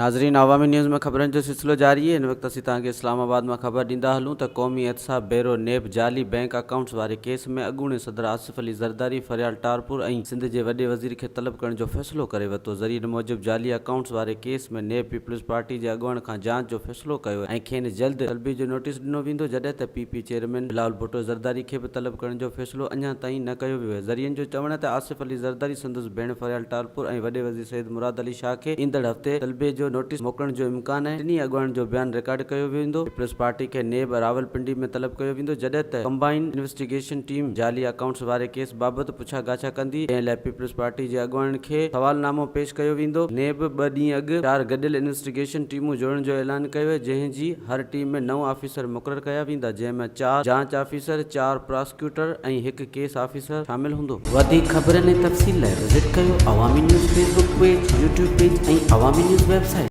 ناظرين عوامي نيوز ۾ خبرن جو سلسلو جاري آهي هن وقت اسين توهان کي اسلام آباد مان خبر ڏيندا هلون ته قومي احتساب بيرو نيب جعلي بئنڪ اڪائونٽس واري ڪيس ۾ اڳوڻي صدر آصف علي زرداري، فريال ٽالپر ۽ سنڌ جي وڏي وزير کي طلب ڪرڻ جو فيصلو ڪري ورتو. ذريعن موجب جعلي اڪائونٽس واري ڪيس ۾ نيب پيپلز پارٽي جي اڳواڻ کان جاچ جو فيصلو ڪيو ۽ کين جلد طلبي جو نوٽيس ڏنو ويندو جڏهن ته P P chairman Bilawal Bhutto Zardari کي به طلب ڪرڻ جو فيصلو اڃا تائين نه ڪيو ويو آهي. ذريعن جو چوڻ آهي ته آصف علي زرداري سندس ڀيڻ فريال ٽالپر ۽ وڏي وزير سيد مراد علي شاهه کي ايندڙ هفتي طلبي جو نوٽيس موڪلڻ جو امڪان آهي، ٽنهي اڳواڻن جو بيان رڪارڊ ڪيو ويندو، پيپلز پارٽي کي نيب راولپنڊي ۾ طلب ڪيو ويندو، جڏهن ته ڪمبائنڊ انويسٽيگيشن ٽيم جعلي اڪائونٽس واري ڪيس بابت پڇا ڳاڇا ڪندي، جنهن لاء پيپلز پارٽي جي اڳواڻن کي سوالنامو پيش ڪيو ويندو، نيب ٻه ڏينهن اڳ چار گڏيل انويسٽيگيشن ٽيمون جوڙڻ جو اعلان ڪيو آهي، جنهن جي هر ٽيم ۾ نو آفيسر مقرر ڪيا ويندا، جنهن مان چار جاچ آفيسر، چار پراسڪيوٽر ۽ هڪ ڪيس آفيسر شامل هوندو. وڌيڪ خبرن ۽ تفصيل لاء وزٽ ڪيو Awami news Facebook page, YouTube page ۽ Awami news website.